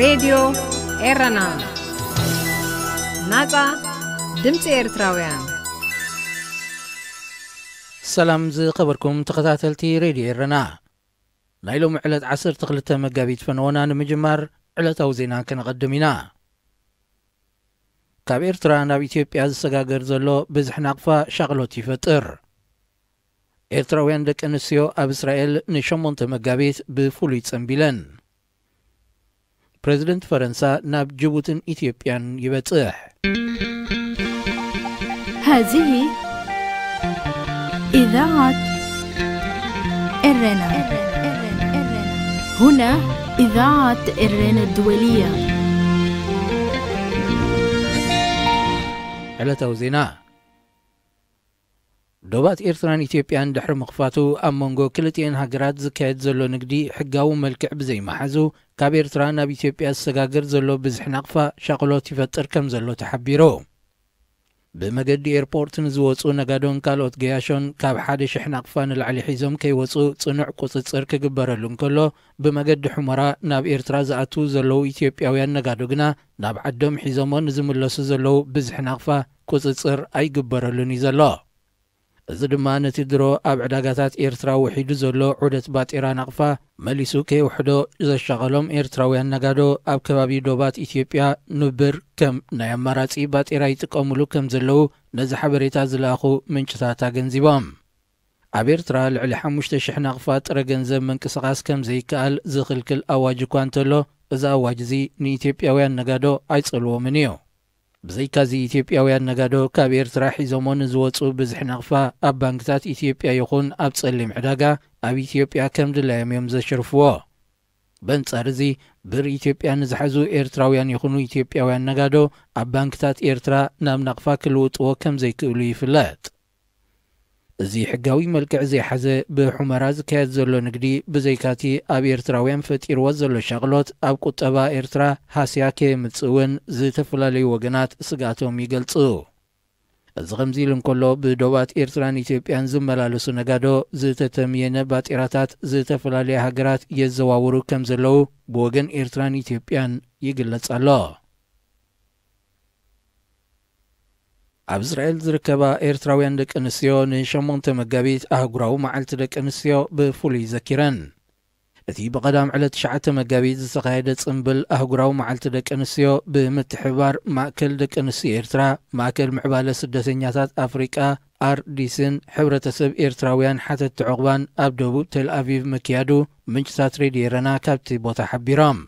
ሬድዮ ኤረና፣ ናጻ ድምጺ ኤርትራውያን። ሰላም ዝኸበርኩም ተኸታተልቲ ሬድዮ ኤረና፣ ናይ ሎሚ ዕለት ዓሰርተ ክልተ መጋቢት ፈነወና ንምጅማር ዕለታዊ ዜና ከነቐድም ኢና። ካብ ኤርትራ ናብ ኢትዮጵያ ዝሰጋገር ዘሎ ብዝሒ ናቕፋ ሻቕሎት ይፈጥር። ኤርትራውያን ደቂ ኣንስትዮ ኣብ እስራኤል ንሸሞንተ መጋቢት ብፍሉይ ጸንቢለን። ፕረዚደንት ፈረንሳ ናብ ጅቡትን ኢትዮጵያን ይበጽሕ። هذه إذاعة إرنا. هنا إذاعة إرنا الدولية. ዕለታዊ ዜና። ዶባት ኤርትራን ኢትዮጵያን ድሕሪ ምኽፋቱ፣ ኣብ መንጎ ክልቲኤን ሃገራት ዝካየድ ዘሎ ንግዲ ሕጋዊ መልክዕ ብዘይመሓዙ፣ ካብ ኤርትራ ናብ ኢትዮጵያ ዝሰጋገር ዘሎ ብዝሒ ናቕፋ ሻቕሎት ይፈጥር ከም ዘሎ ተሓቢሩ። ብመገዲ ኤርፖርት ንዝወጹ ነጋዶን ካልኦት ገያሾን ካብ ሓደ ሽሕ ናቕፋ ንላዕሊ ሒዞም ከይወጹ ጽኑዕ ቁጽጽር ክግበረሉ እንከሎ፣ ብመገዲ ሑመራ ናብ ኤርትራ ዝኣትዉ ዘለዉ ኢትዮጵያውያን ነጋዶ ግና ናብ ዓዶም ሒዞሞ ንዝምለሱ ዘለዉ ብዝሒ ናቕፋ ቁጽጽር ኣይግበረሉን እዩ ዘሎ። እዚ ድማ ነቲ ድሮ ኣብ ዕዳጋታት ኤርትራ ውሒዱ ዘሎ ዑደት ባጤራ ናቕፋ መሊሱ ከየውሕዶ ዘሻቐሎም ኤርትራውያን ነጋዶ ኣብ ከባቢ ዶባት ኢትዮጵያ ንብር ከም ናይ ኣማራጺ ባጤራ ይጥቀሙሉ ከም ዘለዉ ነዚ ሓበሬታ ዝለኣኹ ምንጭታት ኣገንዚቦም። ኣብ ኤርትራ ልዕሊ ሓሙሽተ ሽሕ ናቕፋ ጥረ ገንዘብ ምንቅስቓስ ከም ዘይከኣል ዝኽልክል ኣዋጅ እኳ እንተሎ፣ እዚ ኣዋጅ እዚ ንኢትዮጵያውያን ነጋዶ ኣይጸልዎምን እዩ። ብዘይካዚ፣ ኢትዮጵያውያን ነጋዶ ካብ ኤርትራ ሒዞሞ ንዝወጹ ብዝሒ ናቕፋ ኣብ ባንክታት ኢትዮጵያ ይኹን ኣብ ጸሊም ዕዳጋ ኣብ ኢትዮጵያ ከም ድላዮም እዮም ዘሽርፍዎ። በንጻር እዚ፣ ብር ኢትዮጵያ ንዝሓዙ ኤርትራውያን ይኹኑ ኢትዮጵያውያን ነጋዶ ኣብ ባንክታት ኤርትራ ናብ ናቕፋ ክልውጥዎ ከም ዘይክእሉ ይፍለጥ። እዚ ሕጋዊ መልክዕ ዘይሓዘ ብሑመራ ዝካየድ ዘሎ ንግዲ፣ ብዘይካቲ ኣብ ኤርትራውያን ፈጢርዎ ዘሎ ሻቕሎት፣ ኣብ ቁጠባ ኤርትራ ሃስያ ከየምጽእ እውን ዝተፈላለዩ ወገናት ስግኣቶም ይገልጹ። እዚ ከምዚ ኢሉ እንከሎ፣ ብዶባት ኤርትራን ኢትዮጵያን ዝመላለሱ ነጋዶ ዝተተምየነ ባጤራታት ዝተፈላለያ ሃገራት የዘዋውሩ ከም ዘለዉ ብወገን ኤርትራን ኢትዮጵያን ይግለጽ ኣሎ። ኣብ እስራኤል ዝርከባ ኤርትራውያን ደቂ ኣንስትዮ ንሸሞንተ መጋቢት ኣህጉራዊ መዓልቲ ደቂ ኣንስትዮ ብፍሉይ ዘኪረን። እቲ ብቐዳም ዕለት ትሽዓተ መጋቢት ዝተኻየደ ጽምብል ኣህጉራዊ መዓልቲ ደቂ ኣንስትዮ ብምትሕብባር ማእከል ደቂ ኣንስትዮ ኤርትራ፣ ማእከል ምዕባለ ስደተኛታት ኣፍሪቃ፣ ኣርዲስን ሕብረተሰብ ኤርትራውያን ሓተትቲ ዕቑባን ኣብ ደቡብ ቴል ኣቪቭ ምክያዱ ምንጭታት ሬድዮ ኤረና ካብቲ ቦታ ሓቢሮም።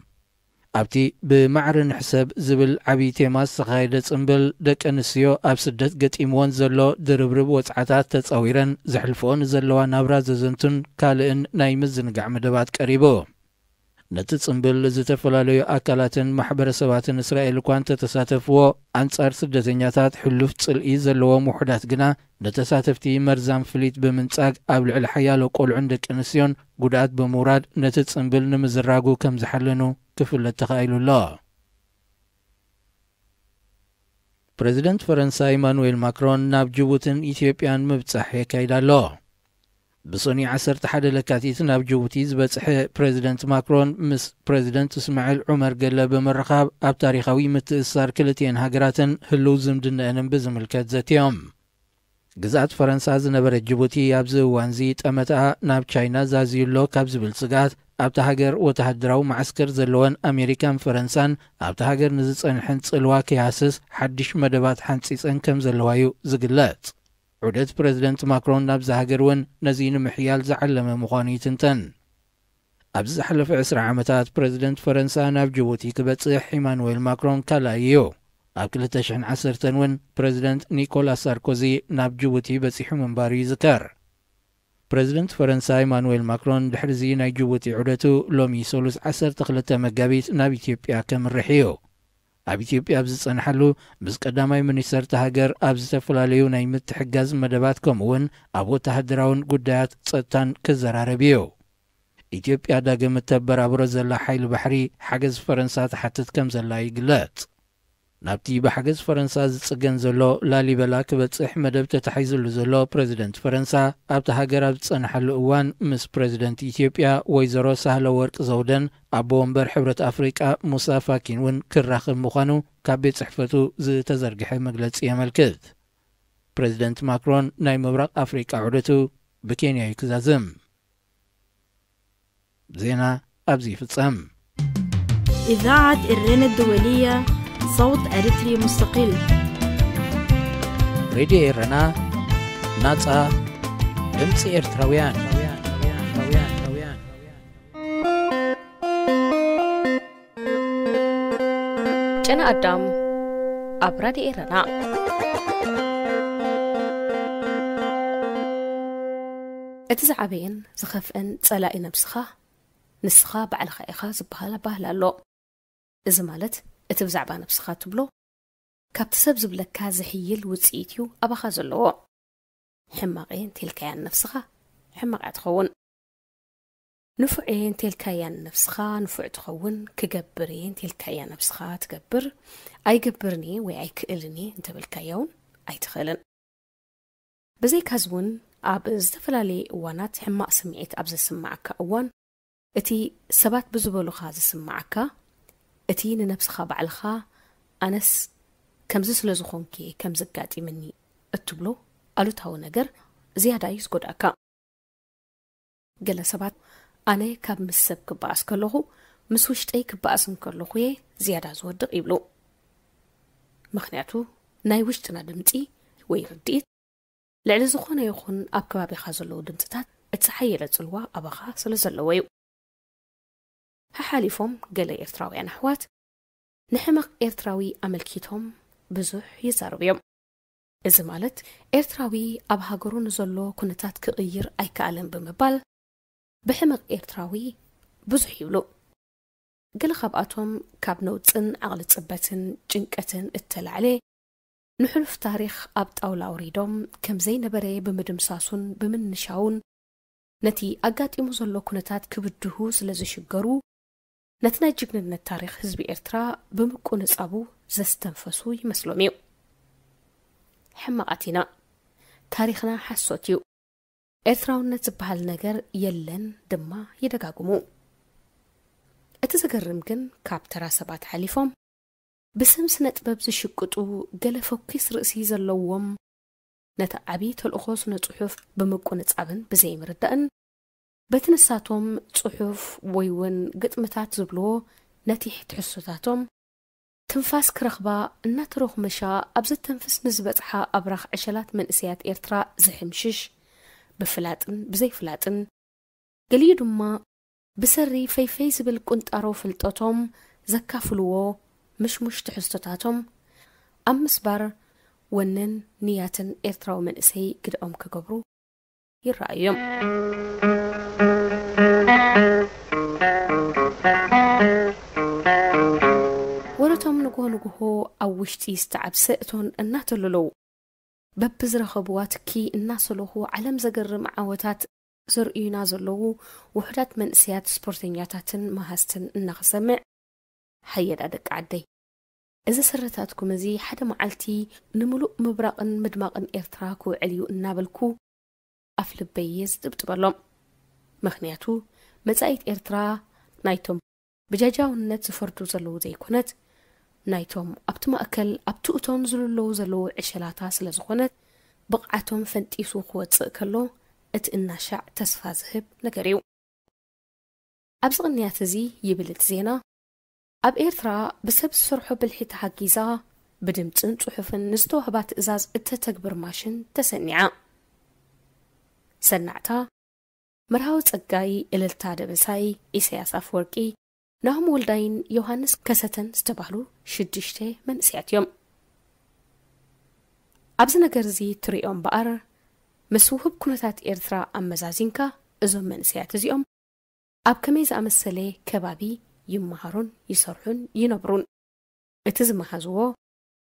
ኣብቲ ብማዕረ ንሕሰብ ዝብል ዓብዪ ቴማ ዝተኻየደ ጽምብል፣ ደቂ ኣንስትዮ ኣብ ስደት ገጢምወን ዘሎ ድርብርብ ወጽዓታት ተጻዊረን ዘሕልፍኦ ንዘለዋ ናብራ ዘዘንቱን ካልእን ናይ ምዝንጋዕ መደባት ቀሪቡ። ነቲ ጽምብል ዝተፈላለዩ ኣካላትን ማሕበረሰባትን እስራኤል እኳ እንተተሳተፍዎ፣ ኣንጻር ስደተኛታት ሕሉፍ ጽልኢ ዘለዎም ውሑዳት ግና፣ ንተሳተፍቲ መርዛም ፍሊት ብምንጻግ ኣብ ልዕሊ ሓያሎ ቆልዑን ደቂ ኣንስትዮን ጉድኣት ብምውራድ ነቲ ጽምብል ንምዝራጉ ከም ዝሓለኑ ክፍለጥ ተኻኢሉ ኣሎ። ፕረዚደንት ፈረንሳ ኢማኑኤል ማክሮን ናብ ጅቡትን ኢትዮጵያን ምብጻሕ የካይድ ኣሎ። ብሰኑይ ዓሰርተ ሓደ ለካቲት ናብ ጅቡቲ ዝበጽሐ ፕረዚደንት ማክሮን ምስ ፕረዚደንት እስማዒል ዑመር ገለ ብምርኻብ ኣብ ታሪኻዊ ምትእስሳር ክልቲኤን ሃገራትን ህልው ዝምድናኤንን ብዝምልከት ዘትዮም። ግዝኣት ፈረንሳ ዝነበረት ጅቡቲ ኣብዚ እዋንዚ ጠመትኣ ናብ ቻይና ዛዝዩ ኣሎ ካብ ዝብል ስግኣት፣ ኣብታ ሃገር ወተሃደራዊ መዓስከር ዘለወን ኣሜሪካን ፈረንሳን ኣብታ ሃገር ንዝጸንሐን ጽልዋ ከይሃስስ ሓድሽ መደባት ሓንጺጸን ከም ዘለዋ እዩ ዝግለጽ። ዑደት ፕረዚደንት ማክሮን ናብዛ ሃገር እውን ነዚ ንምሕያል ዝዓለመ ምዃኑ ይትንተን። ኣብዚ ዝሓለፈ ዕስራ ዓመታት ፕረዚደንት ፈረንሳ ናብ ጅቡቲ ክበጽሕ ኢማኑኤል ማክሮን ካልኣይ እዩ። ኣብ ክልተ ሽሕን ዓሰርተን እውን ፕረዚደንት ኒኮላስ ሳርኮዚ ናብ ጅቡቲ በጺሑ ምንባሩ ይዝከር። ፕረዚደንት ፈረንሳ ኢማኑኤል ማክሮን ድሕሪዚ ናይ ጅቡቲ ዑደቱ ሎሚ ሰሉስ ዓሰርተ ክልተ መጋቢት ናብ ኢትዮጵያ ከምርሕ እዩ። ኣብ ኢትዮጵያ ኣብ ዝጸንሓሉ፣ ምስ ቀዳማይ ሚኒስተር እታ ሃገር ኣብ ዝተፈላለዩ ናይ ምትሕግጋዝ መደባት ከምኡ'ውን ኣብ ወተሃደራውን ጉዳያት ጸጥታን ክዘራረብ እዩ። ኢትዮጵያ ዳግም እተበራብሮ ዘላ ሓይሊ ባሕሪ ሓገዝ ፈረንሳ ትሓትት ከም ዘላ ይግለጽ። ናብቲ ብሓገዝ ፈረንሳ ዝጽገን ዘሎ ላሊበላ ክበጽሕ መደብ ተታሒዝሉ ዘሎ ፕረዚደንት ፈረንሳ፣ ኣብቲ ሃገር ኣብ ዝጸንሓሉ እዋን ምስ ፕረዚደንት ኢትዮጵያ ወይዘሮ ሳህለ ወርቅ ዘውደን ኣቦ ወንበር ሕብረት ኣፍሪቃ ሙሳ ፋኪን እውን ክራኸብ ምዃኑ ካብ ቤት ጽሕፈቱ ዝተዘርግሐ መግለጺ የመልክት። ፕረዚደንት ማክሮን ናይ ምብራቕ ኣፍሪቃ ዑደቱ ብኬንያ እዩ ክዛዝም። ዜና ኣብዚ ይፍጸም። إذاعة إرينا الدولية، صوت أريتري مستقل. ሬድዮ ኤረና፣ ናጻ ድምጺ ኤርትራውያን። ጨና ኣዳም ኣብ ራድዮ ኤረና። እቲ ዝዓበየን ዝኸፍአን ጸላኢ ነብስኻ ንስኻ ባዕልኻ ኢኻ ዝበሃል ኣባህላ ኣሎ። እዚ ማለት እቲ ብዛዕባ ነብስኻ ትብሎ ካብቲ ሰብ ዝብለካ ዝሕይል ውጽኢት እዩ ኣባኻ ዘለዎ። ሕማቕ እየ እንተልካያ ንነብስኻ ሕማቕ እያ ትኸውን። ንፉዕ እየ እንተልካያ ንነብስኻ ንፉዕ ትኸውን። ክገብር እየ እንተልካያ ነብስኻ ትገብር። ኣይገብርን እየ ወይ ኣይክእልን እየ እንተበልካያ እውን ኣይትኽእልን። ብዘይካዚ እውን ኣብ ዝተፈላለየ እዋናት ሕማቕ ስምዒት ኣብ ዘስምዓካ እዋን እቲ ሰባት ብዝበሉኻ ዝስምዓካ፣ እቲ ንነብስኻ ባዕልኻ ኣነስ ከምዚ ስለ ዝኾንኩ እየ ከምዚ ኣጋጢምኒ እትብሎ ኣሉታዊ ነገር ዝያዳ እዩ ዝጎድኣካ። ገለ ሰባት ኣነ ካብ ምስ ሰብ ክበኣስ ከለኹ ምስ ውሽጠይ ክበኣስ እንከለኹ እየ ዝያዳ ዝወድቕ ይብሉ። ምኽንያቱ ናይ ውሽጥና ድምጺ ወይ ርድኢት ልዕሊ ዝኾነ ይኹን ኣብ ከባቢኻ ዘለዉ ድምጽታት እቲ ዝሓየለ ጽልዋ ኣባኻ ስለ ዘለዎ እዩ። ሓሓሊፎም ገለ ኤርትራውያን ኣሕዋት ንሕመቕ ኤርትራዊ ኣመልኪቶም ብዙሕ ይዛረቡ እዮም። እዚ ማለት ኤርትራዊ ኣብ ሃገሩ ንዘሎ ኩነታት ክቕይር ኣይከኣለን ብምባል ብሕመቕ ኤርትራዊ ብዙሕ ይብሉ። ገለ ካብኣቶም ካብ ነውጽን ዓቕሊ ጽበትን ጭንቀትን እተላዕለ ንሕሉፍ ታሪኽ ኣብ ጣውላ ኣውሪዶም ከም ዘይነበረ ብምድምሳሱን ብምንሻውን ነቲ ኣጋጢሙ ዘሎ ኩነታት ክብድሁ ስለ ዝሽገሩ ነቲ ናይ ጅግንነት ታሪኽ ህዝቢ ኤርትራ ብምቁንጻቡ ዘስተንፈሱ ይመስሎም እዩ። ሕማቓት ኢና። ታሪኽና ሓሶት እዩ። ኤርትራውነት ዝበሃል ነገር የለን ድማ ይደጋግሙ። እቲ ዘገርም ግን ካብ ተራ ሰባት ሓሊፎም ብስም ስነ ጥበብ ዝሽቅጡ ገለ ፈኲስ ርእሲ ዘለዎም ነቲ ዓቢ ተልእኾ ስነ ጽሑፍ ብምቁንጻብን ብዘይምርዳእን በቲ ንሳቶም ጽሑፍ ወይ እውን ግጥምታት ዝብልዎ ነቲ ትሕዝቶታቶም ትንፋስ ክረኽባ እናተሮኽመሻ ኣብ ዘተንፍስ ንዝበጽሓ ኣብራኽ ዕሸላት መንእሰያት ኤርትራ ዝሕምሽሽ ብፍላጥን ብዘይፍላጥን ገሊኡ ድማ ብሰሪ ፈይፈይ ዝብል ቁንጣሮ ፍልጠቶም ዘካፍልዎ ምሽሙሽ ትሕዝቶታቶም ኣብ ምስባር ወንን ንያትን ኤርትራዊ መንእሰይ ግደኦም ክገብሩ ይረኣዩ እዮም። ወረቶም ንግሆ ንግሆ ኣብ ውሽጢ ዝተዓብሰ እቶን እናተለለዉ በብዝረኸብዋ ትኪ እናሰለኹ ዓለም ዘገርም ዓወታት ዘርእዩና ዘለዉ ውሑዳት መንእሰያት ስፖርተኛታትን መሃዝትን እናኽሰምዕ፣ ሃየዳ ደቂ ዓደይ፣ እዚ ስረታትኩም እዚ ሓደ መዓልቲ ንምሉእ ምብራቕን ምድማቕን ኤርትራ ክውዕል እዩ እናበልኩ ኣፍ ልበይ እየ ዝጥብጥበሎም። ምኽንያቱ መጻኢት ኤርትራ ናይቶም ብጃጃውነት ዝፈርዱ ዘለዉ ዘይኮነት፣ ናይቶም ኣብቲ ማእከል ኣብቲ እቶን ዝልለዉ ዘለዉ ዕሸላታ ስለ ዝኾነት፣ ብቕዓቶም ፈንጢሱ ክወጽእ ከሎ እቲ እናሻዕ ተስፋ ዝህብ ነገር እዩ። ኣብዚ ቅንያት እዚ ይብል እቲ ዜና፣ ኣብ ኤርትራ ብሰብ ዝሰርሖ ብልሒ ተሓጊዛ ብድምጽን ጽሑፍን ንዝተዋህባ ትእዛዝ እተተግብር ማሽን ተሰኒዓ። ሰናዕታ መርሃዊ ጸጋይ፣ እልልታ ደበሳይ፣ ኢሳያስ ኣፈወርቂ፣ ናሆም ወልዳይን ዮሃንስ ከሰተን ዝተባህሉ ሽዱሽተ መንእሰያት እዮም። ኣብዚ ነገር እዚ ትርእዮ እምበኣር፣ ምስ ውሁብ ኩነታት ኤርትራ ኣመዛዚንካ፣ እዞም መንእሰያት እዚኦም ኣብ ከመይ ዝኣመሰለ ከባቢ ይመሃሩን ይሰርሑን ይነብሩን። እቲ ዝመሃዝዎ፣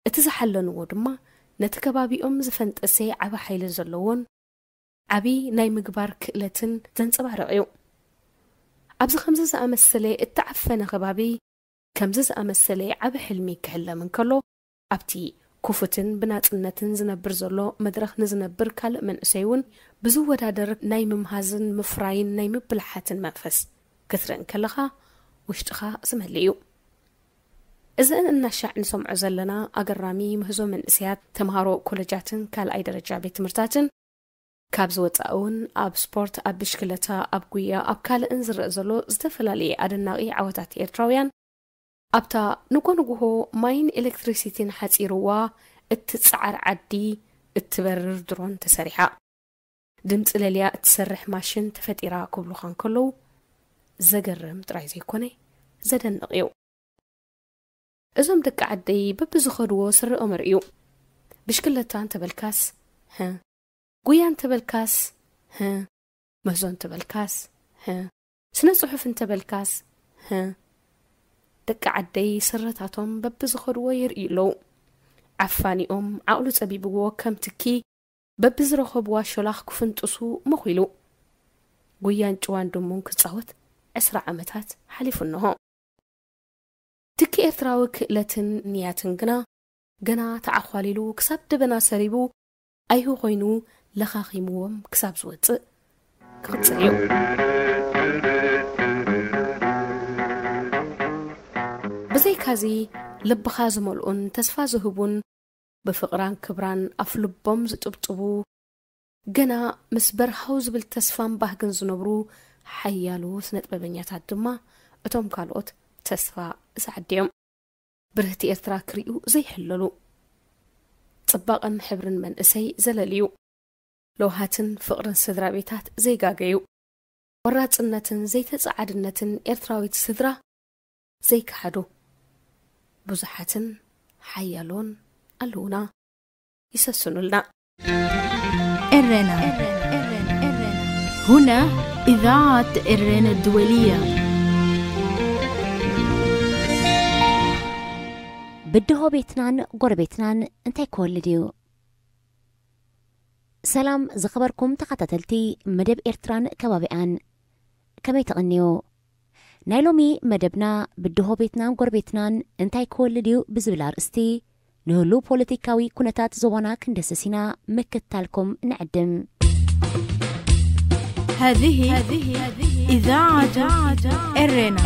እቲ ዝሓለንዎ ድማ ነቲ ከባቢኦም ዝፈንጠሰ ዓቢ ሓይሊ ዘለዎን ዓቢ ናይ ምግባር ክእለትን ዘንጸባርቕ እዩ። ኣብዚ ከምዚ ዝኣመሰለ እተዓፈነ ከባቢ፣ ከምዚ ዝኣመሰለ ዓቢ ሕልሚ ክሕለም እንከሎ፣ ኣብቲ ክፉትን ብናጽነትን ዝነብር ዘሎ መድረኽ ንዝነብር ካልእ መንእሰይ እውን ብዝወዳደር ናይ ምምሃዝን ምፍራይን ናይ ምብልሓትን መንፈስ ክትርኢ እንከለኻ ውሽጥኻ ዝመልእ እዩ። እዚ እናሻዕ ንሰምዖ ዘለና ኣገራሚ ምህዞ መንእሰያት ተምሃሮ ኮለጃትን ካልኣይ ደረጃ ቤት ትምህርታትን ካብ ዝወጻእ እውን ኣብ ስፖርት፣ ኣብ ብሽክለታ፣ ኣብ ጉያ፣ ኣብ ካልእን ዝረአ ዘሎ ዝተፈላለየ ኣደናቒ ዓወታት ኤርትራውያን ኣብታ ንጎ ንጉሆ ማይን ኤሌክትሪሲቲን ሓጺርዋ እትጸዓር ዓዲ እትበርር ድሮን ተሰሪሓ። ድምጺ ለልያ እትሰርሕ ማሽን ተፈጢራ ክብሉኻ እንከለዉ ዘገርም ጥራይ ዘይኮነ ዘደንቕ እዩ። እዞም ደቂ ዓደይ በብዝኸድዎ ስረኦም ርእዩ። ብሽክለታ እንተበልካስ፣ ህ። ጉያ እንተበልካስ፣ ህ። ምህዞ እንተበልካስ፣ ህ። ስነ ጽሑፍ እንተበልካስ፣ ህ። ደቂ ዓደይ ስረታቶም በብዝኸድዎ የርእዩ ኣለዉ። ዓፋኒኦም ዓቕሉ ጸቢብዎ ከም ትኪ በብዝረኸብዋ ሾላኽ ክፍንጥሱ መኺሉ። ጉያን ጭዋን ድሙን ክጻወት ዕስራ ዓመታት ሓሊፉ እንሆ። ትኪ ኤርትራዊ ክእለትን ንያትን ግና ገና ተዓዃሊሉ ክሳብ ደበና ሰሪቡ ኣይሁ ኮይኑ ለኻኺምዎም ክሳብ ዝወጽእ ክቕጽል እዩ። ብዘይካዚ ልብኻ ዝመልኡን ተስፋ ዝህቡን ብፍቕራን ክብራን ኣፍልቦም ዝጥብጥቡ ገና ምስ በርሃው ዝብል ተስፋን ባህግን ዝነብሩ ሓያሎ ስነጥበበኛታት ድማ እቶም ካልኦት ተስፋ ዝዓድዮም። ብርህቲ ኤርትራ ክርእዩ ዘይሕለሉ። ጽባቐን ሕብርን መንእሰይ ዘለልዩ። ለውሃትን ፍቕርን ስድራ ቤታት ዘይጋገዩ። ቆራጽነትን ዘይተጻዓድነትን ኤርትራዊት ስድራ ዘይከሓዱ። ብዙሓትን ሓያሎን ኣለዉና። ይሰስኑልና። ኤረና። هنا إذاعة ኤረና الدولية. ብድሆ ቤትናን ጎረቤትናን እንታይ ክወልድ እዩ? ሰላም ዝኸበርኩም ተኸታተልቲ መደብ ኤርትራን ከባቢኣን፣ ከመይ ትቕንዩ? ናይ ሎሚ መደብና ብድሆ ቤትናን ጎረቤትናን እንታይ ክወልድ እዩ ብዝብል ኣርእስቲ ንህሉ ፖለቲካዊ ኩነታት ዞባና ክንደስስ ኢና ምክታልኩም ንዕድም። هذه إذاعة ኤረና.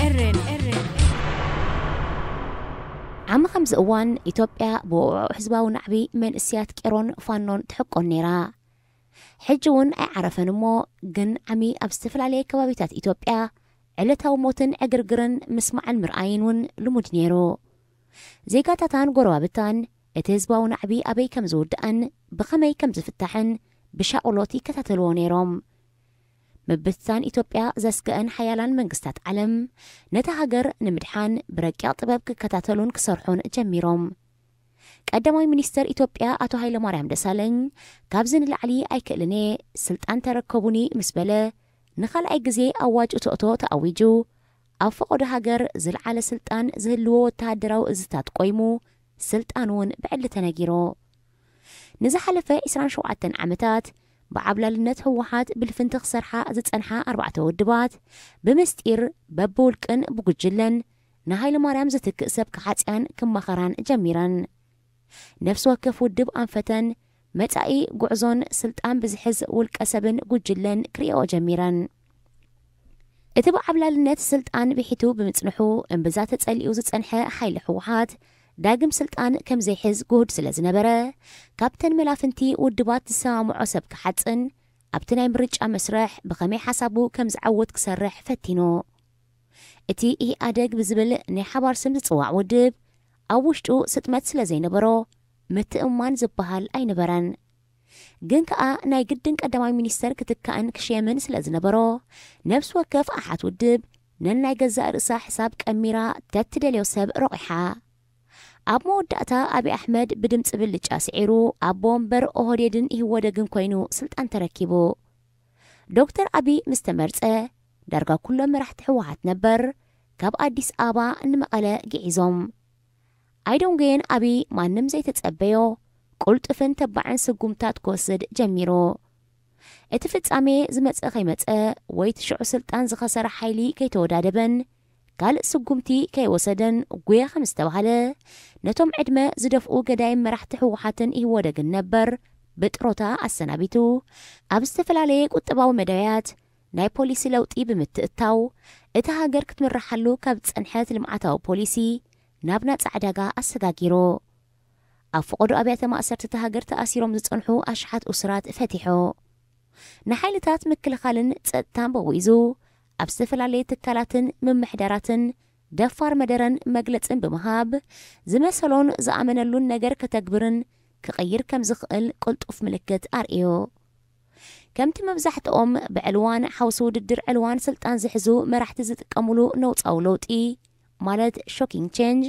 ዓሚ ከምዚ እዋን ኢትዮጵያ ብውዕውዕ ህዝባዊ ናዕቢ መንእስያት ቄሮን ፋኖን ትሕቆን ነይራ። ሕጂ እውን ኣይዓረፈን እሞ፣ ግን ዓሚ ኣብ ዝተፈላለየ ከባቢታት ኢትዮጵያ ዕለታዊ ሞትን ዕግርግርን ምስማዕን ምርኣይን እውን ልሙድ ነይሩ። ዜጋታታን ጎረባብታን እቲ ህዝባዊ ናዕቢ ኣበይ ከም ዝውዳእን ብኸመይ ከም ዝፍታሕን ብሻቕሎት ይከታተልዎ ነይሮም። ምብትታን ኢትዮጵያ ዘስገአን ሓያላን መንግስታት ዓለም ነታ ሃገር ንምድሓን ብረቂቕ ጥበብ ክከታተሉን ክሰርሑን ጀሚሮም። ቀዳማይ ሚኒስተር ኢትዮጵያ ኣቶ ሃይለማርያም ደሳለኝ፣ ካብዚ ንላዕሊ ኣይክእልን እየ፣ ስልጣን ተረከቡኒ ምስ በለ፣ ንኻልኣይ ግዜ ኣዋጅ እቶእቶ ተኣዊጁ፣ ኣብ ፈቐዶ ሃገር ዝለዓለ ስልጣን ዝህልዎ ወተሃደራዊ እዝታት ቆይሙ፣ ስልጣን እውን ብዕሊ ተነጊሩ። ንዝሓለፈ ዕስራን ሸውዓተን ዓመታት ብዓብላልነት ህወሓት ብልፍንቲ ክሰርሓ ዝጸንሓ ኣርባዕተ ውድባት፣ ብምስጢር በብውልቅን ብጉጅለን ንሃይለማርያም ዝትክእ ሰብ ክሓጽያን ክማኸራን ጀሚረን። ነፍሲ ወከፍ ውድብ ኣንፈተን መጻኢ ጉዕዞን ስልጣን ብዝሕዝ ውልቀ ሰብን ጉጅለን ክርእይኦ ጀሚረን። እቲ ብዓብላልነት ስልጣን ብሒቱ ብምጽንሑ እምብዛ ተጸሊኡ ዝጸንሐ ሓይሊ ህወሓት ዳግም ስልጣን ከም ዘይሕዝ ግሁድ ስለ ዝነበረ፣ ካብተን መላፍንቲ ውድባት ዝሰማምዖ ሰብ ክሓጽን ኣብቲ ናይ ምርጫ መስርሕ ብኸመይ ሓሳቡ ከም ዝዓውት ክሰርሕ ፈቲኑ። እቲ ኢህኣደግ ብዝብል ናይ ሓባር ስም ዝጽዋዕ ውድብ ኣብ ውሽጡ ስጥመት ስለ ዘይነበሮ ምትእምማን ዝበሃል ኣይነበረን። ግን ከኣ ናይ ግድን ቀዳማይ ሚኒስተር ክትካእን ክሽየምን ስለ ዝነበሮ፣ ነፍሲ ወከፍ ኣሓት ውድብ ነናይ ገዛእ ርእሳ ሕሳብ ቀሚራ ተትደልዮ ሰብ ረቑሓ። ኣብ መወዳእታ ኣብይ ኣሕመድ ብድምጺ ብልጫ ስዒሩ ኣቦ ወንበር ኦህዴድን ኢህወደግን ኮይኑ ስልጣን ተረኪቡ። ዶክተር ኣብይ ምስ ተመርጸ ዳርጋ ኩሎም መራሕቲ ህወሓት ነበር ካብ ኣዲስ ኣበባ ንመቐለ ግዒዞም። ኣይደንጎየን ኣብይ ማንም ዘይተጸበዮ ቅልጡፍን ተባዕን ስጉምታት ክወስድ ጀሚሩ። እቲ ፍጻሜ ዝመጸ ከይመጸ ወይ እቲ ሽዑ ስልጣን ዝኸሰረ ሓይሊ ከይተወዳደበን ካልእ ስጉምቲ ከይወሰደን ጉየ ከም ዝተባህለ፣ ነቶም ዕድመ ዝደፍኡ ገዳይም መራሕቲ ህወሓትን ኢህወደግን ነበር ብጥሮታ ኣሰናቢቱ፣ ኣብ ዝተፈላለየ ቁጠባዊ መዳያት ናይ ፖሊሲ ለውጢ ብምትእታው፣ እታ ሃገር ክትምርሓሉ ካብ ዝጸንሐት ልምዓታዊ ፖሊሲ ናብ ናጻ ዕዳጋ ኣሰጋጊሩ። ኣብ ፈቐዶ ኣብያተ ማእሰርቲ እታ ሃገር ተኣሲሮም ዝጸንሑ ኣሽሓት እሱራት ፈቲሑ። ንሓይልታት ምክልኻልን ጸጥታን በዊዙ፣ ኣብ ዝተፈላለየ ትካላትን ምምሕዳራትን ደፋር መደረን መግለጽን ብምሃብ፣ ዝመሰሎን ዝኣመነሉን ነገር ከተግብርን ክቕይር ከም ዝኽእል ቅልጡፍ ምልክት ኣርእዩ። ከምቲ መብዛሕትኦም ብዕልዋን ሓውሲ ውድድር ዕልዋን ስልጣን ዝሕዙ መራሕቲ ዝጥቀሙሉ ነውጻዊ ለውጢ፣ ማለት ሾኪንግ ቼንጅ፣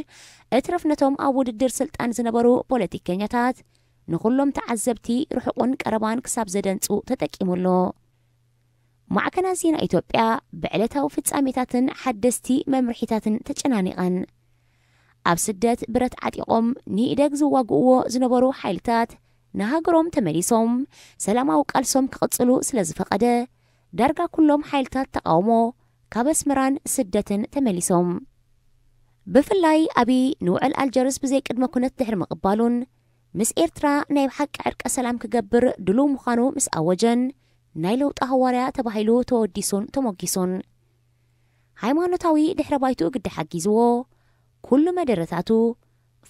እትረፍ ነቶም ኣብ ውድድር ስልጣን ዝነበሩ ፖለቲከኛታት ንኹሎም ተዓዘብቲ ርሑቕን ቀረባን ክሳብ ዘደንጹ ተጠቂሙሉ። ማዕከናት ዜና ኢትዮጵያ ብዕለታዊ ፍጻሜታትን ሓደስቲ መምርሒታትን ተጨናኒቐን። ኣብ ስደት ብረት ዓጢቖም ንኢደግ ዝዋግእዎ ዝነበሩ ሓይልታት ንሃገሮም ተመሊሶም ሰላማዊ ቃልሶም ክቕጽሉ ስለ ዝፈቐደ፣ ዳርጋ ኩሎም ሓይልታት ተቓውሞ ካብ ኣስመራን ስደትን ተመሊሶም። ብፍላይ ኣብይ ንውዕል ኣልጀርስ ብዘይ ቅድመ ኩነት ድሕሪ ምቕባሉን፣ ምስ ኤርትራ ናይ ብሓቂ ዕርቀ ሰላም ክገብር ድሉው ምዃኑ ምስ ኣወጀን፣ ናይ ለውጢ ሃዋርያ ተባሂሉ ተወዲሱን ተሞጊሱን። ሃይማኖታዊ ድሕረ ባይትኡ ግዲ ሓጊዝዎ፣ ኩሉ መደረታቱ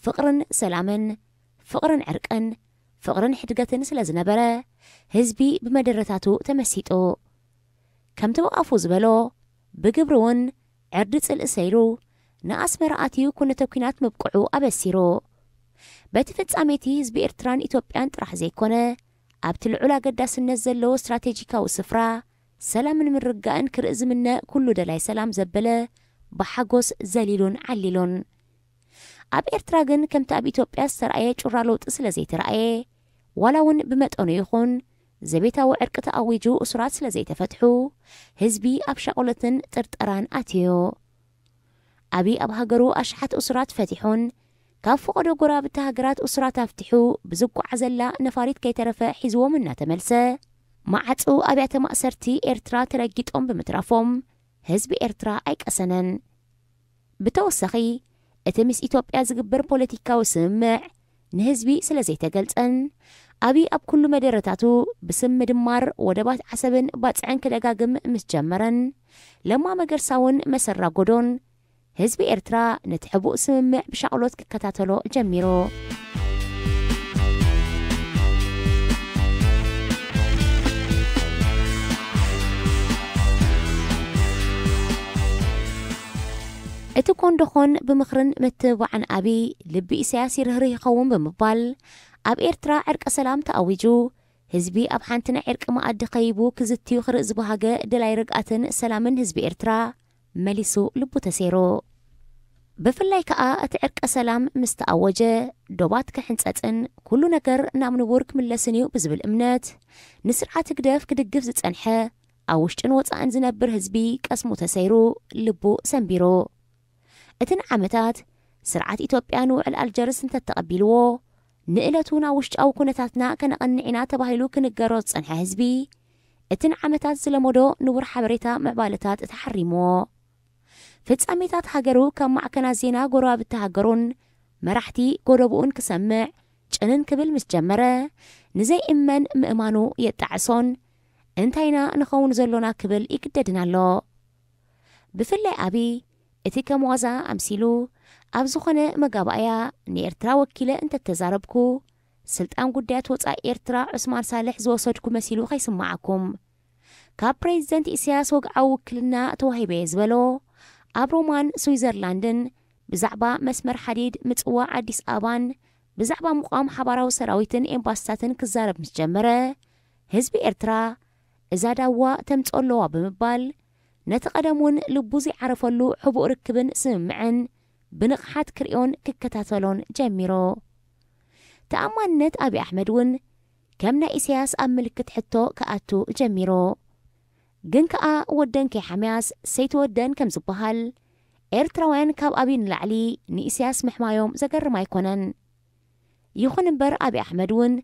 ፍቕርን ሰላምን፣ ፍቕርን ዕርቅን፣ ፍቕርን ሕድገትን ስለ ዝነበረ፣ ህዝቢ ብመደረታቱ ተመሲጡ። ከምቲ ብኣፉ ዝበሎ፣ ብግብሪ እውን ዕርዲ ጽልኢ ሰይሩ፣ ንኣስመራ ኣትዩ ኩነተ ኲናት ምብቅዑ ኣበሲሩ። በቲ ፍጻሜ እቲ ህዝቢ ኤርትራን ኢትዮጵያን ጥራሕ ዘይኮነ፣ ኣብቲ ልዑል ኣገዳስነት ዘለዎ ስትራቴጂካዊ ስፍራ፣ ሰላምን ምርግጋእን ክርኢ ዝምነ ኩሉ ደላይ ሰላም ዘበለ ብሓጎስ ዘሊሉን ዓሊሉን። ኣብ ኤርትራ ግን ከምቲ ኣብ ኢትዮጵያ ዝተራእየ ጩራ ለውጢ ስለ ዘይተራእየ፣ ዋላ እውን ብመጠኑ ይኹን፣ ዘቤታዊ ዕርቂ ተኣዊጁ እሱራት ስለ ዘይተፈትሑ፣ ህዝቢ ኣብ ሻቕሎትን ጥርጠራን ኣትዩ። ኣብይ ኣብ ሃገሩ ኣሽሓት እሱራት ፈቲሑን፣ ካብ ፈቐዶ ጎረባብቲ ሃገራት እሱራት ኣፍቲሑ ብዝጓዓዘላ ነፋሪት ከይተረፈ ሒዝዎም እናተመልሰ፣ መዓጹ ኣብያተ ማእሰርቲ ኤርትራ ተረጊጦም ብምትራፎም፣ ህዝቢ ኤርትራ ኣይቀሰነን። ብተወሳኺ፣ እቲ ምስ ኢትዮጵያ ዝግበር ፖለቲካዊ ስምምዕ ንህዝቢ ስለ ዘይተገልጸን፣ ኣብይ ኣብ ኩሉ መደረታቱ ብስም ምድማር ወደባት ዓሰብን ባጽዕን ክደጋግም ምስ ጀመረን፣ ለማ መገርሳ እውን መሰራ ጎዶን፣ ህዝቢ ኤርትራ ነቲ ሕቡእ ስምምዕ ብሻቕሎት ክከታተሎ ጀሚሩ። እቲ ኮንዶኾን ብምኽርን ምትብባዕን ኣብይ ልቢ ኢሳያስ ይርህርህ ይኸውን ብምባል፣ ኣብ ኤርትራ ዕርቀ ሰላም ተኣዊጁ፣ ህዝቢ ኣብ ሓንቲ ናይ ዕርቂ መኣዲ ከይቡ ክዝትዩ ክርኢ ዝበሃገ ደላይ ርግኣትን ሰላምን ህዝቢ ኤርትራ መሊሱ ልቡ ተሰይሩ። ብፍላይ ከኣ እቲ ዕርቀ ሰላም ምስ ተኣወጀ፣ ዶባት ክሕንጸጽን ኩሉ ነገር ናብ ንቡር ክምለስን እዩ ብዝብል እምነት፣ ንስርዓት ህግደፍ ክድግፍ ዝጸንሐ፣ ኣብ ውሽጥን ወጻእን ዝነብር ህዝቢ ቀስሙ ተሰይሩ፣ ልቡ ሰንቢሩ። እቲ ንዓመታት ስርዓት ኢትዮጵያ ንውዕል ኣልጀርስ እንተተቐቢልዎ፣ ንእለቱ ናብ ውሽጣዊ ኩነታትና ከነቐንዕ ኢና ተባሂሉ ክንገሮ ዝጸንሐ ህዝቢ፣ እቲ ንዓመታት ዝለመዶ ንቡር ሓበሬታ ምዕባለታት ተሓሪምዎ። ፍጻሜታት ሃገሩ ካብ ማዕከናት ዜና ጎረባብቲ ሃገሩን መራሕቲ ጎደብኡን ክሰምዕ ጭንን ክብል ምስ ጀመረ፣ ንዘይእመን ምእማኑ የጣዕሶን፣ እንታይ ኢና ንኸውን ዘሎና ክብል ይግደድን ኣሎ። ብፍላይ ኣብይ፣ እቲ ከም ዋዛ ኣምሲሉ፣ ኣብ ዝኾነ መጋባእያ ንኤርትራ ወኪለ እንተተዛረብኩ፣ ስልጣን ጉዳያት ወጻኢ ኤርትራ ዑስማን ሳልሕ ዝወሰድኩ መሲሉ ከይስምዓኩም። ካብ ፕሬዚደንት ኢሳያስ ወግዓዊ ውክልና ተዋሂበየ ዝበሎ፣ ኣብ ሮማን ስዊዘርላንድን ብዛዕባ መስመር ሓዲድ ምጽዋዕ ኣዲስ ኣበባን ብዛዕባ ምቋም ሓባራዊ ሰራዊትን ኤምባስታትን ክዛረብ ምስ ጀመረ፣ ህዝቢ ኤርትራ እዛ ዳዋ ተምጽኦ ኣለዋ ብምባል፣ ነቲ ቀደም እውን ልቡ ዘይዓረፈሉ ሕቡእ ርክብን ስምምዕን ብንቕሓት ክርእዮን ክከታተሎን ጀሚሩ። ተኣማንነት ኣብይ ኣሕመድ እውን ከም ናይ ኢሳያስ ኣብ ምልክት ሕቶ ክኣቱ ጀሚሩ። ግን ከኣ ወደን ከይሓምያስ ሰይትወደን ከም ዝበሃል፣ ኤርትራውያን ካብ ኣብይ ንላዕሊ ንኢሳያስ ምሕማዮም ዘገርም ኣይኮነን። ይኹን እምበር ኣብይ ኣሕመድ እውን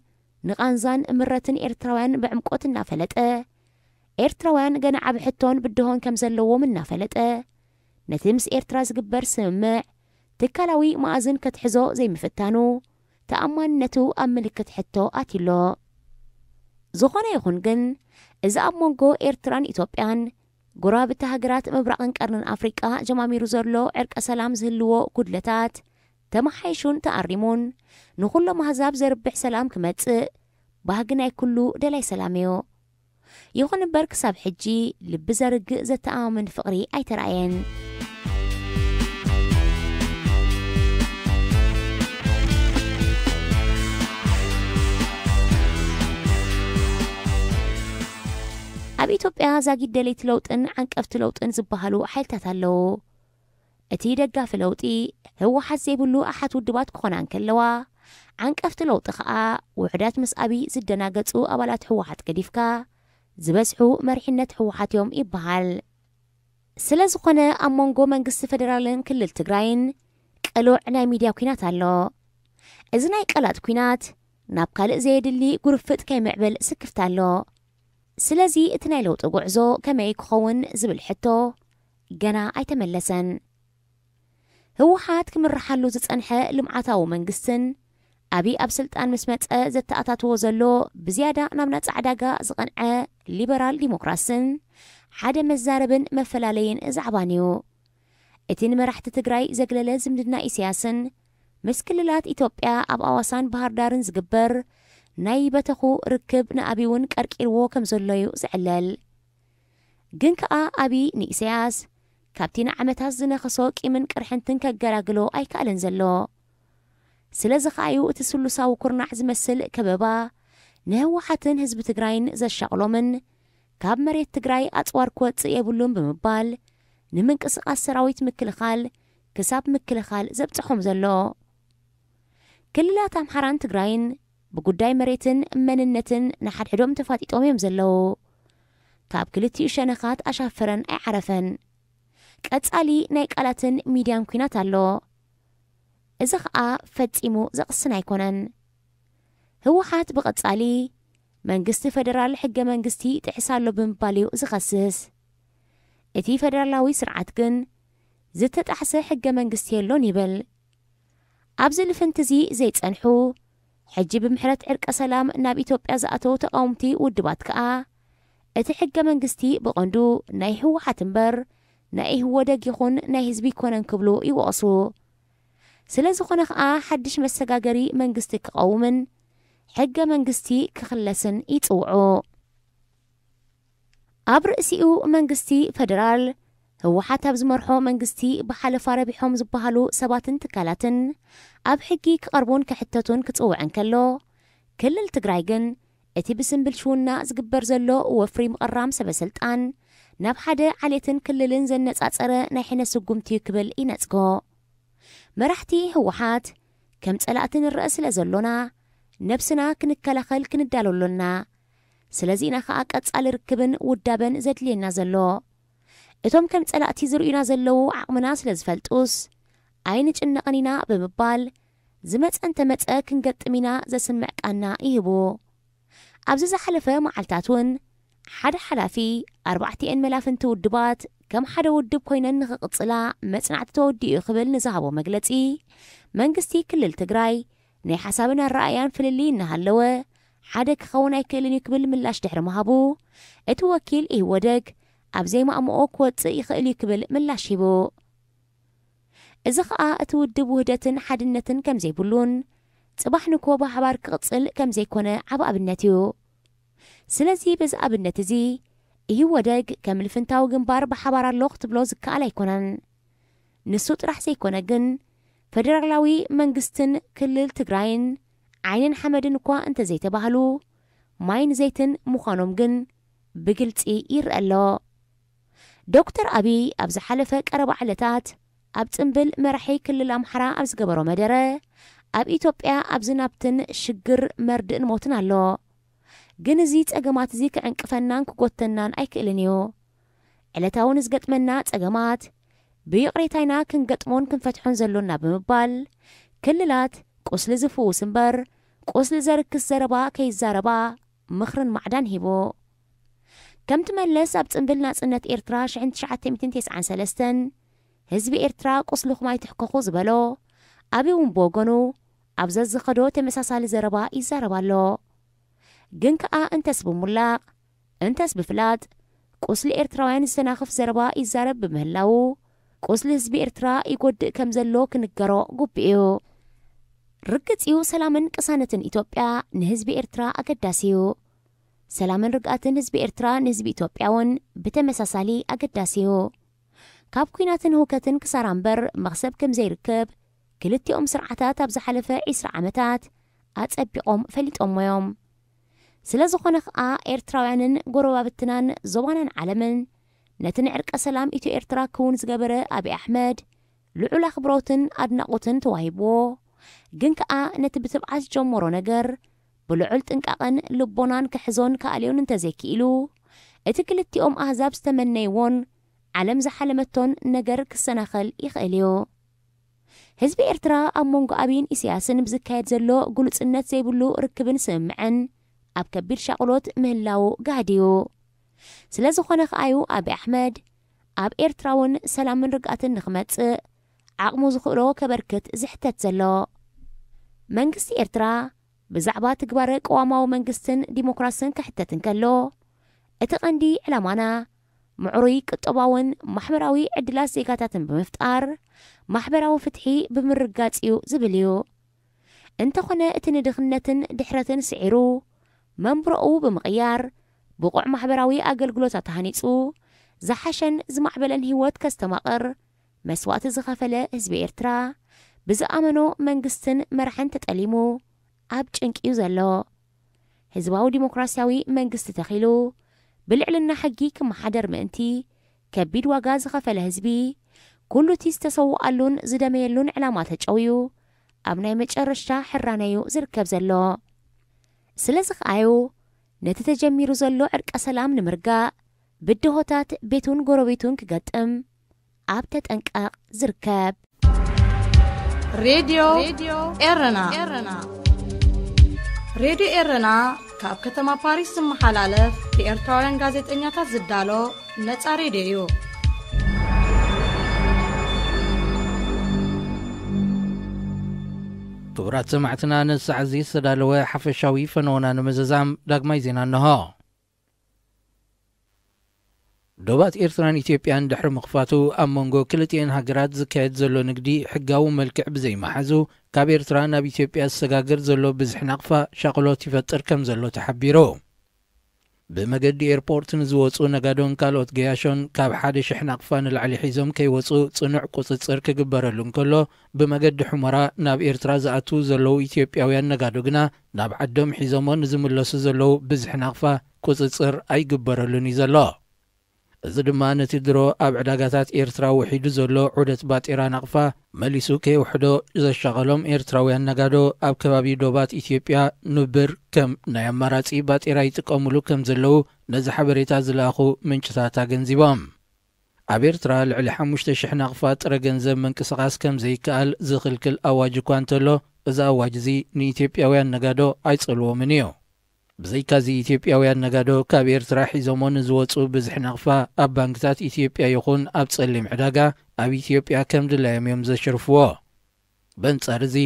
ንቓንዛን ምረትን ኤርትራውያን ብዕምቆት እናፈለጠ፣ ኤርትራውያን ገና ዓቢ ሕቶን ብድሆን ከም ዘለዎም እናፈለጠ፣ ነቲ ምስ ኤርትራ ዝግበር ስምምዕ ትካላዊ መኣዝን ክትሕዞ ዘይምፍታኑ ተኣማንነቱ ኣብ ምልክት ሕቶ ኣትዩሎ። ዝኾነ ይኹን ግን፣ እዚ ኣብ መንጎ ኤርትራን ኢትዮጵያን፣ ጎረባብቲ ሃገራት ምብራቕን ቀርንን ኣፍሪቃ ጀማሚሩ ዘሎ ዕርቀ ሰላም ዝህልዎ ጉድለታት ተመሓይሹን ተኣሪሙን ንኹሎም ኣህዛብ ዘርብሕ ሰላም ክመጽእ ባህጊ ናይ ኩሉ ደላይ ሰላም እዩ። ይኹን እምበር፣ ክሳብ ሕጂ ልቢ ዘርግእ ዘተኣማምን ፍቕሪ ኣይተራእየን። ኣብ ኢትዮጵያ ዛጊድ ደለይቲ ለውጥን ዓንቀፍቲ ለውጥን ዝበሃሉ ሓይልታት ኣለዉ። እቲ ደጋፊ ለውጢ ህወሓት ዘይብሉ ኣሓት ውድባት ክኾና እንከለዋ፣ ዓንቀፍቲ ለውጢ ኸኣ ውሑዳት ምስ ኣብይ ዝደናገጹ ኣባላት ህወሓት ገዲፍካ ዝበዝሑ መሪሕነት ህወሓት እዮም ይበሃል። ስለ ዝኾነ፣ ኣብ መንጎ መንግስቲ ፌደራልን ክልል ትግራይን ቅሉዕ ናይ ሚድያ ኲናት ኣሎ። እዚ ናይ ቃላት ኲናት ናብ ካልእ ዘየድሊ ጉርፍጥ ከይምዕብል ስክፍታ ኣሎ። ስለዚ እቲ ናይ ለውጢ ጉዕዞ ከመይ ክኸውን ዝብል ሕቶ ገና ኣይተመለሰን። ህወሓት ክምርሓሉ ዝጸንሐ ልምዓታዊ መንግስትን ኣብይ ኣብ ስልጣን ምስ መጸ ዘተኣታትዎ ዘሎ ብዝያዳ ናብ ናጻ ዕዳጋ ዝቐንዐ ሊበራል ዲሞክራስን ሓደ መዛረብን መፈላለይን ዛዕባን እዩ። እቲ ንመራሕቲ ትግራይ ዘግለለ ዝምድና ኢሳያስን ምስ ክልላት ኢትዮጵያ ኣብ ኣዋሳን ባህር ዳርን ዝግበር ናይ በተኹ ርክብ ንኣብይ እውን ቀርቂርዎ ከም ዘሎ እዩ ዝዕለል። ግን ከኣ ኣብይ ንኢሳያስ ካብቲ ንዓመታት ዝነኸሶ ቂምን ቅርሕንትን ከገላግሎ ኣይከኣለን ዘሎ። ስለዚ ከኣ እዩ እቲ ስሉሳዊ ኩርናዕ ዝመስል ከበባ ንህወሓትን ህዝቢ ትግራይን ዘሻቕሎምን ካብ መሬት ትግራይ ኣጽዋር ክወጽእ የብሉን ብምባል ንምንቅስቓስ ሰራዊት ምክልኻል ክሳብ ምክልኻል ዘብጽሖም ዘሎ። ክልላት ኣምሓራን ትግራይን ብጉዳይ መሬትን መንነትን ንሓድሕዶም ተፋጢጦም እዮም ዘለዉ። ካብ ክልቲኡ ሸነኻት ኣሻፈረን ኣይዓረፈን። ቀጻሊ ናይ ቃላትን ሚድያን ኲናት ኣሎ። እዚ ኸኣ ፈጺሙ ዘቕስን ኣይኮነን። ህወሓት ብቐጻሊ መንግስቲ ፌደራል ሕገ መንግስቲ ይጥሕስ ኣሎ ብምባል እዩ ዝኸስስ። እቲ ፌደራላዊ ስርዓት ግን ዝተጣሕሰ ሕገ መንግስቲ የሎን ይብል። ኣብዚ ልፍንቲ እዚ ዘይጸንሑ፣ ሕጂ ብምሕረት ዕርቀ ሰላም ናብ ኢትዮጵያ ዝኣተዉ ተቓወምቲ ውድባት ከኣ፣ እቲ ሕገ መንግስቲ ብቐንዱ ናይ ህወሓት እምበር ናይ ኢህወደግ ይኹን ናይ ህዝቢ ኣይኮነን ክብሉ ይወቕሱ። ስለ ዝኾነ ከኣ፣ ሓድሽ መሰጋገሪ መንግስቲ ክቐውምን ሕገ መንግስቲ ክኽለስን ይጽውዑ። ኣብ ርእሲኡ መንግስቲ ፌደራል፣ ህወሓት ኣብ ዝመርሖ መንግስቲ ብሓለፋ ረቢሖም ዝበሃሉ ሰባትን ትካላትን ኣብ ሕጊ ክቐርቡን ክሕተቱን ክጽውዕ እንከሎ፣ ክልል ትግራይ ግን እቲ ብስም ብልሽውና ዝግበር ዘሎ ወፍሪ ምቕራም ሰበ ስልጣን ናብ ሓደ ዓሌትን ክልልን ዘነጻጸረ ናይ ሕነ ስጉምቲ እዩ ክብል ይነጽጎ። መራሕቲ ህወሓት ከም ጸላእቲ ንረአ ስለ ዘሎና፣ ነብስና ክንከላኸል ክንዳሎ ኣሎና። ስለዚ ኢና ኸኣ ቀጻሊ ርክብን ውዳበን ዘድልየና ዘሎ። እቶም ከም ጸላእቲ ዝርእዩና ዘለዉ ዓቕምና ስለ ዝፈልጡስ፣ ኣይንጭነቕን ኢና ብምባል፣ ዝመጸ እንተመጸ ክንገጥም ኢና ዘስምዕ ቃና ይህቡ። ኣብዚ ዝሓለፈ መዓልታት እውን ሓደ ሓላፊ ኣርባዕቲኤን መላፍንቲ ውድባት ከም ሓደ ውድብ ኮይነን ንኽቕጽላ መጽናዕቲ ተወዲኡ እዩ ክብል ንዝሃቦ መግለጺ፣ መንግስቲ ክልል ትግራይ ናይ ሓሳብን ኣረኣእያን ፍልልይ እናሃለወ ሓደ ክኸውን ኣይክእልን እዩ ክብል ምላሽ ድሕሪ ምሃቡ፣ እቲ ወኪል ኢህወደግ ኣብ ዘይማእምኦ ክወጽእ ይኽእል እዩ ክብል ምላሽ ሂቡ። እዚ ኸኣ እቲ ውድብ ውህደትን ሓድነትን ከም ዘይብሉን ጽባሕ ንግሆ ብሓባር ክቕጽል ከም ዘይኮነ ዓቢ ኣብነት እዩ። ስለዚ በዚ ኣብነት እዚ ኢህወደግ ከም ልፍንታዊ ግንባር ብሓባር ኣሎ ክትብሎ ዝከኣል ኣይኮነን። ንሱ ጥራሕ ዘይኮነ ግን ፈደራላዊ መንግስትን ክልል ትግራይን ዓይንን ሓመድን እኳ እንተዘይተባህሉ ማይን ዘይትን ምዃኖም ግን ብግልጺ ይረአ ኣሎ። ዶክተር ኣብይ ኣብ ዝሓለፈ ቀረባ ዕለታት ኣብ ጽምብል መራሒ ክልል ኣምሓራ ኣብ ዝገበሮ መደረ፣ ኣብ ኢትዮጵያ ኣብ ዝናብትን ሽግር መርድእን ሞትን ኣሎ። ግን እዚ ጸገማት እዚ ክዕንቅፈናን ክጎተናን ኣይክእልን እዩ። ዕለታዊ ንዝገጥመና ጸገማት ብይቕሬታ ኢና ክንገጥሞን ክንፈትሖን ዘሎና ብምባል፣ ክልላት ቁስሊ ዝፍውስ እምበር ቁስሊ ዘርክስ ዘረባ ከይዛረባ ምኽርን ማዕዳን ሂቡ። ከምቲ መለስ ኣብ ጽምብል ናጽነት ኤርትራ ሽሕን ትሽዓተ ሚእትን ተስዓን ሰለስተን ህዝቢ ኤርትራ ቁስልኹም ኣይትሕከኹ ዝበሎ፣ ኣቢ እውን ብወገኑ ኣብ ዘዝኸዶ ተመሳሳሊ ዘረባ ይዛረብ ኣሎ። ግን ከኣ እንተስ ብሙላቕ እንተስ ብፍላጥ ቁስሊ ኤርትራውያን ዝተናኽፍ ዘረባ ይዛረብ ብምህላዉ፣ ቁስሊ ህዝቢ ኤርትራ ይጎድእ ከም ዘሎ ክንገሮ ግቡእ እዩ። ርግጽ እዩ፣ ሰላምን ቅሳነትን ኢትዮጵያ ንህዝቢ ኤርትራ ኣገዳሲ እዩ። ሰላምን ርግኣትን ህዝቢ ኤርትራ ንህዝቢ ኢትዮጵያ እውን ብተመሳሳሊ ኣገዳሲ እዩ። ካብ ኲናትን ህውከትን ክሳራ እምበር መኽሰብ ከም ዘይርከብ ክልቲኦም ስርዓታት ኣብ ዝሓለፈ ዒስራ ዓመታት ኣጸቢቖም ፈሊጦሞ እዮም። ስለ ዝኾነ ኸኣ ኤርትራውያንን ጎረባብትናን ዞባናን ዓለምን ነቲ ንዕርቀ ሰላም ኢትዮ ኤርትራ ክውን ዝገበረ ኣብይ ኣሕመድ ልዑል ኣኽብሮትን ኣድናቖትን ተዋሂብዎ። ግን ከኣ ነቲ ብትብዓት ዝጀመሮ ነገር ብልዑል ጥንቃቐን ልቦናን ክሕዞን ክኣልዮን እንተዘይክኢሉ፣ እቲ ክልቲኦም ኣህዛብ ዝተመነይዎን ዓለም ዝሓለመቶን ነገር ክሰናኸል ይኽእል እዩ። ህዝቢ ኤርትራ ኣብ መንጎ ኣብይን ኢሳያስን ብዝካየድ ዘሎ ግሉጽነት ዘይብሉ ርክብን ስምምዕን ኣብ ከቢድ ሻቕሎት ምህላዉ ጋህዲ እዩ። ስለ ዝኾነ ከኣዩ ኣብይ ኣሕመድ ኣብ ኤርትራ እውን ሰላምን ርግኣትን ንኽመጽእ ዓቕሙ ዝኽእሎ ከበርክት ዝሕተት ዘሎ። መንግስቲ ኤርትራ ብዛዕባ ትግባረ ቅዋማዊ መንግስትን ዲሞክራስን ክሕተት እንከሎ፣ እቲ ቀንዲ ዕላማና ምዕሩይ ቁጠባውን ማሕበራዊ ዕድላት ዜጋታትን ብምፍጣር ማሕበራዊ ፍትሒ ብምርጋጽ እዩ ዝብል እዩ። እንተኾነ እቲ ንድኽነትን ድሕረትን ስዒሩ መንብሮኡ ብምቕያር ብቑዕ ማሕበራዊ ኣገልግሎታት ተሃኒጹ ዝሓሸን ዝማዕበለን ህይወት ከስተማቕር መስዋእቲ ዝኸፈለ ህዝቢ ኤርትራ ብዝኣመኖ መንግስትን መራሕን ተጠሊሙ ኣብ ጭንቂ እዩ ዘሎ። ህዝባዊ ዲሞክራሲያዊ መንግስቲ ተኺሉ ብልዕልና ሕጊ ክመሓደር ምእንቲ ከቢድ ዋጋ ዝኸፈለ ህዝቢ፣ ኩሉ እቲ ዝተሰውኣሉን ዝደመየሉን ዕላማ ተጨውዩ ኣብ ናይ መጨረሽታ ሕራነዩ ዝርከብ ዘሎ። ስለዚ ከኣዩ ነቲ ተጀሚሩ ዘሎ ዕርቀ ሰላም ንምርጋእ ብድሆታት ቤቱን ጎረቤቱን ክገጥም ኣብ ተጠንቀቕ ዝርከብ። ሬድዮ ኤረና። ሬድዮ ኤረና ካብ ከተማ ፓሪስ ዝመሓላለፍ ብኤርትራውያን ጋዜጠኛታት ዝዳሎ ነጻ ሬድዮ እዩ። ክቡራት ሰማዕትና፣ ነዚ ሰዓት እዚ ዝተዳለወ ሓፈሻዊ ፈነወና ንምዝዛም ዳግማይ ዜና እንሆ። ዶባት ኤርትራን ኢትዮጵያን ድሕሪ ምኽፋቱ፣ ኣብ መንጎ ክልቲኤን ሃገራት ዝካየድ ዘሎ ንግዲ ሕጋዊ መልክዕ ብዘይመሓዙ፣ ካብ ኤርትራ ናብ ኢትዮጵያ ዝሰጋገር ዘሎ ብዝሒ ናቕፋ ሻቕሎት ይፈጥር ከም ዘሎ ተሓቢሩ። ብመገዲ ኤርፖርት ንዝወጹ ነጋዶን ካልኦት ገያሾን ካብ ሓደ ሽሕ ናቕፋ ንላዕሊ ሒዞም ከይወጹ ጽኑዕ ቁጽጽር ክግበረሉ እንከሎ፣ ብመገዲ ሑመራ ናብ ኤርትራ ዝኣትዉ ዘለዉ ኢትዮጵያውያን ነጋዶ ግና ናብ ዓዶም ሒዞሞ ንዝምለሱ ዘለዉ ብዝሒ ናቕፋ ቁጽጽር ኣይግበረሉን እዩ ዘሎ። እዚ ድማ ነቲ ድሮ ኣብ ዕዳጋታት ኤርትራ ውሒዱ ዘሎ ዑደት ባጤራ ናቕፋ መሊሱ ከየውሕዶ ዘሻቐሎም ኤርትራውያን ነጋዶ ኣብ ከባቢ ዶባት ኢትዮጵያ ንብር ከም ናይ ኣማራጺ ባጤራ ይጥቀሙሉ ከም ዘለዉ ነዚ ሓበሬታ ዝለኣኹ ምንጭታት ኣገንዚቦም። ኣብ ኤርትራ ልዕሊ ሓሙሽተ ሽሕ ናቕፋ ጥረ ገንዘብ ምንቅስቓስ ከም ዘይከኣል ዝኽልክል ኣዋጅ እኳ እንተሎ፣ እዚ ኣዋጅ እዚ ንኢትዮጵያውያን ነጋዶ ኣይጸልዎምን እዩ። ብዘይካዚ ኢትዮጵያውያን ነጋዶ ካብ ኤርትራ ሒዞሞ ንዝወጹ ብዝሒ ናቕፋ ኣብ ባንክታት ኢትዮጵያ ይኹን ኣብ ጸሊም ዕዳጋ ኣብ ኢትዮጵያ ከም ድላዮም እዮም ዘሽርፍዎ። በንጻር እዚ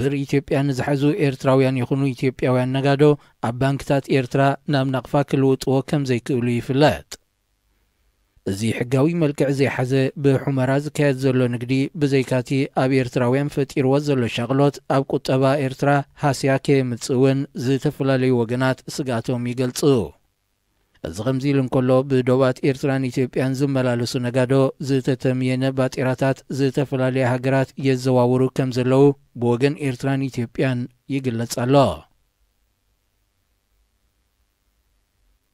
ብር ኢትዮጵያ ንዝሓዙ ኤርትራውያን ይኹኑ ኢትዮጵያውያን ነጋዶ ኣብ ባንክታት ኤርትራ ናብ ናቕፋ ክልውጥዎ ከም ዘይክእሉ ይፍለጥ። እዚ ሕጋዊ መልክዕ ዘይሓዘ ብሑመራ ዝካየድ ዘሎ ንግዲ ብዘይካቲ ኣብ ኤርትራውያን ፈጢርዎ ዘሎ ሻቕሎት ኣብ ቁጠባ ኤርትራ ሃስያ ከየምጽእ እውን ዝተፈላለዩ ወገናት ስግኣቶም ይገልጹ። እዚ ከምዚ ኢሉ እንከሎ ብዶባት ኤርትራን ኢትዮጵያን ዝመላለሱ ነጋዶ ዝተተምየነ ባጤራታት ዝተፈላለያ ሃገራት የዘዋውሩ ከም ዘለዉ ብወገን ኤርትራን ኢትዮጵያን ይግለጽ ኣሎ።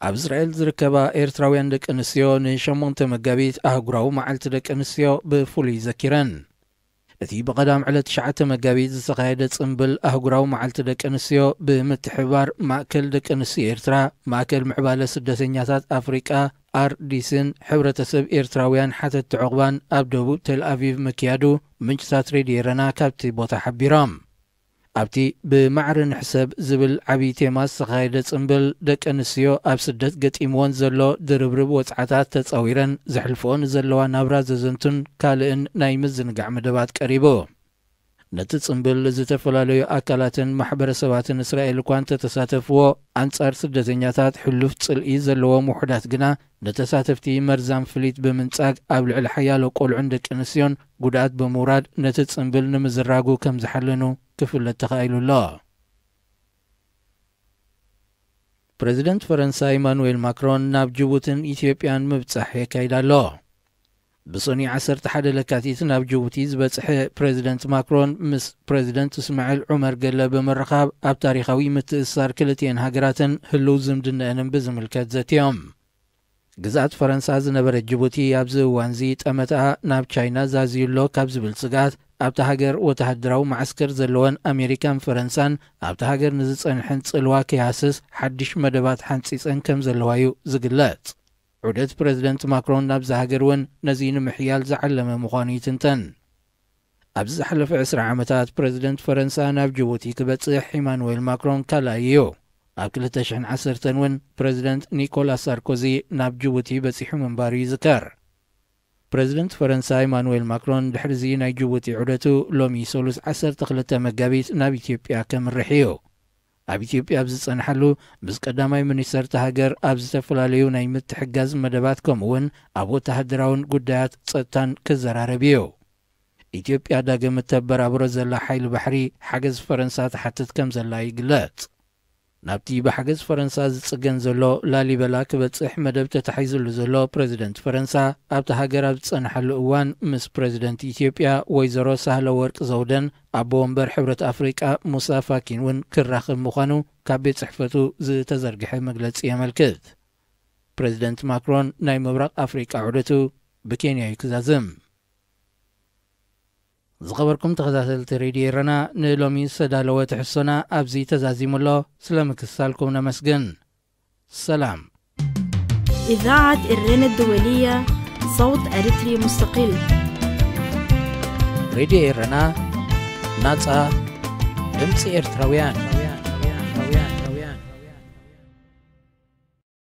ኣብ እስራኤል ዝርከባ ኤርትራውያን ደቂ ኣንስትዮ ንሸሞንተ መጋቢት ኣህጉራዊ መዓልቲ ደቂ ኣንስትዮ ብፍሉይ ዘኪረን። እቲ ብቐዳም ዕለት ትሽዓተ መጋቢት ዝተኻየደ ጽምብል ኣህጉራዊ መዓልቲ ደቂ ኣንስትዮ ብምትሕብባር ማእከል ደቂ ኣንስትዮ ኤርትራ፣ ማእከል ምዕባለ ስደተኛታት ኣፍሪቃ ኣርዲስን ሕብረተሰብ ኤርትራውያን ሓተትቲ ዑቕባን ኣብ ደቡብ ቴል ኣቪቭ ምክያዱ ምንጭታት ሬድዮ ኤረና ካብቲ ቦታ ሓቢሮም። ኣብቲ ብማዕረ ንሕሰብ ዝብል ዓብዪ ቴማ ዝተኻየደ ጽምብል፣ ደቂ ኣንስትዮ ኣብ ስደት ገጢምወን ዘሎ ድርብርብ ወጽዓታት ተጻዊረን ዘሕልፍኦ ንዘለዋ ናብራ ዘዘንቱን ካልእን ናይ ምዝንጋዕ መደባት ቀሪቡ። ነቲ ጽምብል ዝተፈላለዩ ኣካላትን ማሕበረሰባትን እስራኤል እኳ እንተተሳተፍዎ፣ ኣንጻር ስደተኛታት ሕሉፍ ጽልኢ ዘለዎም ውሑዳት ግና፣ ንተሳተፍቲ መርዛም ፍሊት ብምንጻግ ኣብ ልዕሊ ሓያሎ ቆልዑን ደቂ ኣንስትዮን ጉድኣት ብምውራድ፣ ነቲ ጽምብል ንምዝራጉ ከም ዝሓለኑ ክፍለጥ ተኻኢሉ ኣሎ። ፕረዚደንት ፈረንሳ ኢማኑኤል ማክሮን ናብ ጅቡትን ኢትዮጵያን ምብጻሕ የካይድ ኣሎ። ብሰኑይ ዓሰርተ ሓደ ለካቲት ናብ ጅቡቲ ዝበጽሐ ፕረዚደንት ማክሮን፣ ምስ ፕረዚደንት እስማዒል ዑመር ገለ ብምርኻብ፣ ኣብ ታሪኻዊ ምትእስሳር ክልቲኤን ሃገራትን ህልው ዝምድነአንን ብዝምልከት ዘትዮም። ግዝኣት ፈረንሳ ዝነበረት ጅቡቲ፣ ኣብዚ እዋንዚ ጠመትኣ ናብ ቻይና ዛዝዩ ኣሎ ካብ ዝብል ስግኣት፣ ኣብታ ሃገር ወተሃደራዊ መዓስከር ዘለወን ኣሜሪካን ፈረንሳን፣ ኣብታ ሃገር ንዝጸንሐን ጽልዋ ከይሃስስ ሓድሽ መደባት ሓንጺጸን ከም ዘለዋ እዩ ዝግለጽ። ዑደት ፕረዚደንት ማክሮን ናብዛ ሃገር እውን ነዚ ንምሕያል ዝዓለመ ምዃኑ ይትንተን። ኣብዚ ዝሓለፈ ዕስራ ዓመታት፣ ፕረዚደንት ፈረንሳ ናብ ጅቡቲ ክበጽሕ ኢማኑኤል ማክሮን ካልኣይ እዩ። ኣብ ክልተ ሽሕን ዓሰርተን እውን፣ ፕረዚደንት ኒኮላስ ሳርኮዚ ናብ ጅቡቲ በጺሑ ምንባሩ ይዝከር። ፕረዚደንት ፈረንሳ ኢማኑኤል ማክሮን፣ ድሕሪዚ ናይ ጅቡቲ ዑደቱ፣ ሎሚ ሰሉስ ዓሰርተ ክልተ መጋቢት ናብ ኢትዮጵያ ከምርሕ እዩ። ኣብ ኢትዮጵያ ኣብ ዝጸንሓሉ፣ ምስ ቀዳማይ ሚኒስተር እታ ሃገር ኣብ ዝተፈላለዩ ናይ ምትሕጋዝ መደባት፣ ከምኡ'ውን ኣብ ወተሃደራውን ጉዳያት ጸጥታን ክዘራረብ እዩ። ኢትዮጵያ ዳግም እተበራብሮ ዘላ ሓይሊ ባሕሪ፣ ሓገዝ ፈረንሳ ትሓትት ከም ዘላ ይግለጽ። ናብቲ ብሓገዝ ፈረንሳ ዝጽገን ዘሎ ላሊበላ ክበጽሕ መደብ ተታሒዙሉ ዘሎ ፕረዚደንት ፈረንሳ፣ ኣብታ ሃገር ኣብ ዝጸንሓሉ እዋን፣ ምስ ፕረዚደንት ኢትዮጵያ ወይዘሮ ሳህለ ወርቅ ዘውደን ኣቦ ወንበር ሕብረት ኣፍሪቃ ሙሳ ፋኪን እውን ክራኸብ ምዃኑ ካብ ቤት ጽሕፈቱ ዝተዘርግሐ መግለጺ የመልክት። ፕረዚደንት ማክሮን ናይ ምብራቕ ኣፍሪቃ ዑደቱ ብኬንያ እዩ ክዛዝም። ዝኸበርኩም ተኸታተልቲ ሬድዮ ኤረና፣ ንሎሚ ዝተዳለወ ትሕዝቶና ኣብዚ ተዛዚሙ ኣሎ። ስለ ምክትታልኩም ነመስግን። ሰላም። إذاعة إرينا الدولية، صوت أريتري مستقل. ሬድዮ ኤረና፣ ናጻ ድምጺ ኤርትራውያን።